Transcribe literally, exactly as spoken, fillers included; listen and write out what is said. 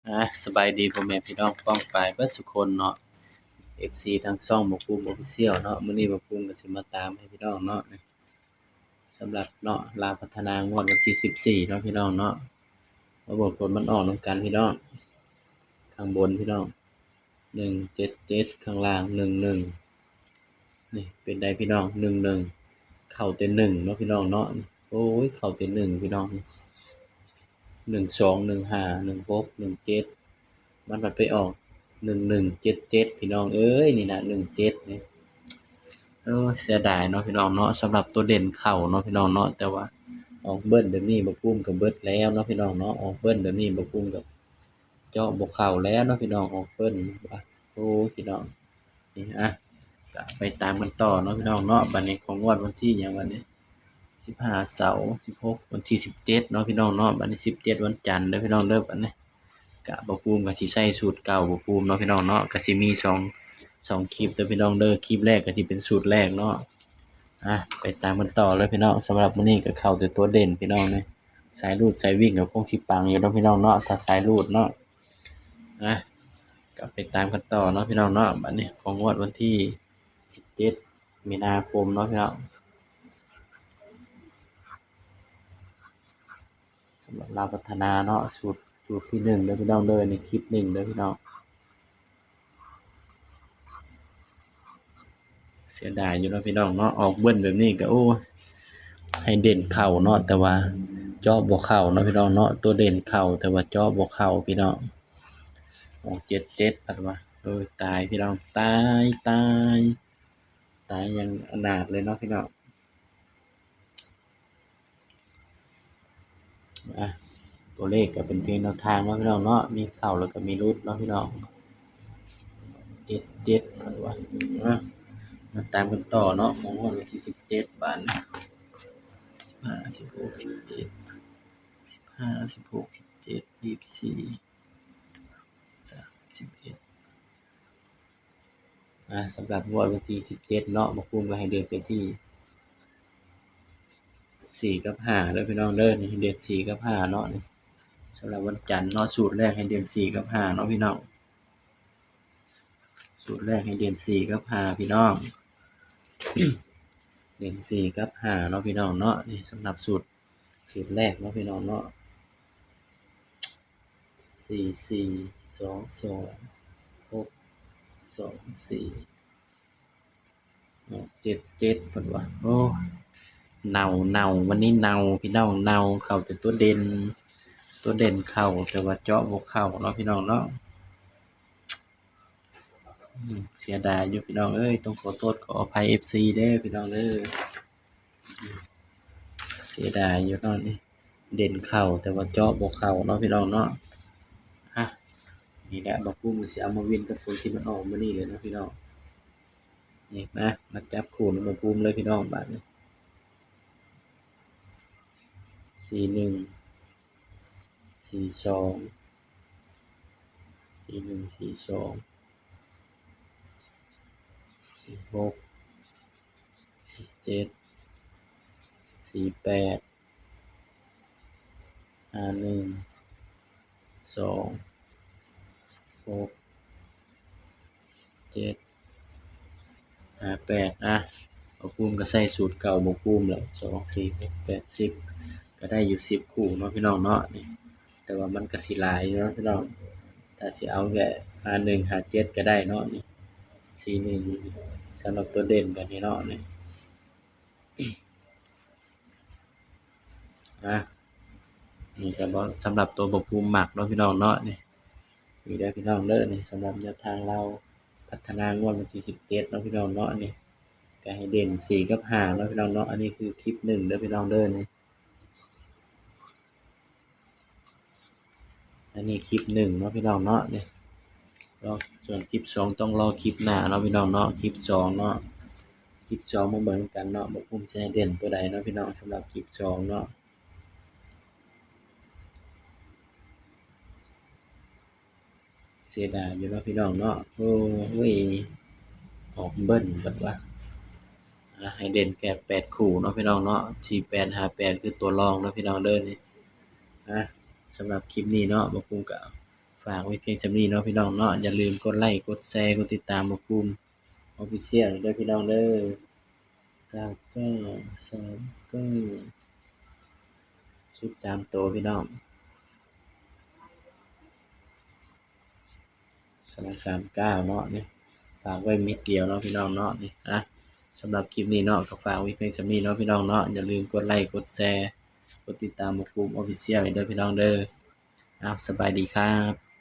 อ่ะ สบายดีพ่อแม่พี่น้องป้องปายเบิดสุคนเนาะ เอฟซี ทางช่องบ่าวภูมิ Official เนาะ มื้อนี้บ่าวภูมิก็สิมาตามให้พี่น้องเนาะ สำหรับเนาะ ลาวพัฒนางวดวันที่สิบสี่เนาะพี่น้องเนาะ มาเบิ่งผลมันออกนำกันพี่น้อง ข้างบนพี่น้อง หนึ่งเจ็ดเจ็ด ข้างล่าง หนึ่งหนึ่ง นี่เป็นไดพี่น้อง หนึ่งหนึ่ง เข้าแต่หนึ่งเนาะพี่น้องเนาะ โอ้ย เข้าแต่หนึ่งพี่น้อง หนึ่งสอง หนึ่งห้า หนึ่งหก หนึ่งเจ็ด มันผัดไปออก หนึ่งหนึ่งเจ็ดเจ็ด พี่น้องเอ้ย นี่นะ หนึ่งเจ็ด นี่ เออ เสียดายเนาะพี่น้องเนาะ สำหรับตัวเด่นเข้าเนาะพี่น้องเนาะ แต่ว่าออกเบิ้ลแบบนี้บ่าวภูมิก็เบิดแล้วเนาะพี่น้องเนาะ ออกเบิ้ลแบบนี้บ่าวภูมิก็เจาะบ่เข้าแล้วเนาะพี่น้อง ออกเบิ้ล โอ้ย พี่น้อง นี่ อ่ะ ก็ไปตามกันต่อเนาะพี่น้องเนาะ บัดนี้ของงวดวันที่หยังบัดนี้ สิบห้า เสาร์ สิบหก วันที่สิบเจ็ดเนาะพี่น้องเนาะ บัดนี้สิบเจ็ดวันจันทร์เด้อพี่น้องเด้อ บัดนี้ก็บ่าวภูมิก็สิใช้สูตรเก่าบ่าวภูมิเนาะพี่น้องเนาะ ก็สิมีสอง สองคลิปเด้อพี่น้องเด้อ คลิปแรกก็สิเป็นสูตรแรกเนาะ อ่ะ ไปตามกันต่อเลยพี่น้อง สำหรับมื้อนี้ก็เข้าแต่ตัวเด่นพี่น้องนี่ สายรูดสายวิ่งก็คงสิปังอยู่เนาะพี่น้องเนาะ ถ้าสายรูดเนาะ อ่ะ ก็ไปตามกันต่อเนาะพี่น้องเนาะ บัดนี้ของงวดวันที่สิบเจ็ด มีนาคมเนาะพี่น้อง สำหรับลาวพัฒนาเนาะ สูตร สูตรที่หนึ่งเด้อพี่น้องเด้อ นี่คลิปหนึ่งเด้อพี่น้อง เสียดายอยู่เนาะพี่น้องเนาะ ออกเบิ้ลแบบนี้ก็ โอ้ย ให้เด่นเข้าเนาะ แต่ว่าเจาะบ่เข้าเนาะพี่น้องเนาะ ตัวเด่นเข้า แต่ว่าเจาะบ่เข้าพี่น้อง ออกเจ็ดเจ็ด ผัดว่า เออ ตายพี่น้อง ตาย ตาย ตายอย่างอนาถเลยเนาะพี่น้อง อ่ะ ตัวเลขก็เป็นเพียงแนวทางเนาะพี่น้องเนาะ มีเข้าแล้วก็มีหลุดเนาะพี่น้อง เจ็ดเจ็ด ผัดว่า อ่ะ มาตามกันต่อเนาะ ของงวดวันที่สิบเจ็ด บาดนี้ สิบห้า สิบหก สิบเจ็ด สิบห้า สิบหก สิบเจ็ด ยี่สิบสี่ สามสิบเอ็ด อ่ะ สำหรับงวดวันที่สิบเจ็ดเนาะ บ่าวภูมิก็ให้เด่นไปที่ สี่ กับ ห้า เด้อพี่น้องเด้อ นี่ให้เด่น สี่ กับ ห้า เนาะ นี่ สำหรับวันจันทร์เนาะ สูตรแรกให้เด่น สี่ กับ ห้า เนาะพี่น้อง สูตรแรกให้เด่น สี่ กับ ห้า พี่น้อง เด่น สี่ กับ ห้า เนาะพี่น้องเนาะ นี่สำหรับสูตร สูตรแรกเนาะพี่น้องเนาะ สี่สี่ สองสอง หกสองสี่ เจ็ดเจ็ด เพิ่นว่า โอ้ เน่า เน่า วันนี้เน่า พี่น้อง เน่า เข้าแต่ตัวเด่น ตัวเด่นเข้า แต่ว่าเจาะบ่เข้าเนาะพี่น้องเนาะ อืม เสียดายอยู่พี่น้องเอ้ย ต้องขอโทษขออภัย เอฟซี เด้อพี่น้องเด้อ เสียดายอยู่เนาะนี่ เด่นเข้า แต่ว่าเจาะบ่เข้าเนาะพี่น้องเนาะ อ่ะ นี่แหละ บ่าวภูมิสิเอามาวินกับตัวที่มันออกมื้อนี้เลยเนาะพี่น้อง นี่นะ มาจับคู่นำบ่าวภูมิเลยพี่น้อง บาดนี้ สี่หนึ่ง สี่สอง สี่หนึ่ง สี่สอง สี่หก สี่เจ็ด สี่แปด ห้าหนึ่ง สอง หก เจ็ด ห้าแปด อ่ะ บ่าวภูมิก็ใส่สูตรเก่าบ่าวภูมิแหละ สอง สี่ หก แปด สิบ ก็ได้อยู่สิบคู่เนาะพี่น้องเนาะ นี่ แต่ว่ามันก็สิหลายอยู่เนาะพี่น้อง ถ้าสิเอาแค่ ห้าหนึ่ง ห้าเจ็ด ก็ได้เนาะ นี่ สี่หนึ่ง สำหรับตัวเด่นแบบนี้เนาะ นี่ อ่ะ นี่ก็บ่ สำหรับตัวบ่าวภูมิมักเนาะพี่น้องเนาะ นี่ นี่เด้อพี่น้องเด้อ นี่ สำหรับแนวทางลาวพัฒนางวดวันที่สิบเจ็ดเนาะพี่น้องเนาะ นี่ ก็ให้เด่น สี่ กับ ห้า เนาะพี่น้องเนาะ อันนี้คือคลิปหนึ่งเด้อพี่น้องเด้อ นี่ อันนี้คลิปหนึ่งเนาะพี่น้องเนาะ นี่ รอ ส่วนคลิปสองต้องรอคลิปหน้าเนาะพี่น้องเนาะ คลิปสองเนาะ คลิปสองมาเบิ่งกันเนาะ บ่าวภูมิสิให้เด่นตัวใดเนาะพี่น้อง สำหรับคลิปสองเนาะ เสียดายอยู่เนาะพี่น้องเนาะ โอ้ย ออกเบิ้ลเบิดว่ะ อ่ะ ให้เด่นแค่แปดคู่เนาะพี่น้องเนาะ สี่แปด ห้าแปด คือตัวรองเนาะพี่น้องเด้อ นี่ อ่ะ สำหรับคลิปนี้เนาะ บ่าวภูมิก็ ฝากไว้เพียงส่ำนี้เนาะพี่น้องเนาะ อย่าลืมกดไลก์ กดแชร์ กดติดตามบ่าวภูมิ Official เด้อพี่น้องเด้อ เก้าเก้าสามเก้า ชุดสามตัวพี่น้อง สองสามเก้า เนาะนี่ ฝากไว้เม็ดเดียวเนาะพี่น้องเนาะนี่ อ่ะ สำหรับคลิปนี้เนาะ ก็ฝากไว้เพียงส่ำนี้เนาะพี่น้องเนาะ อย่าลืมกดไลก์ กดแชร์ กดติดตามบ่าวภูมิ Official เด้อพี่น้องเด้อ อ้าว สบายดีครับ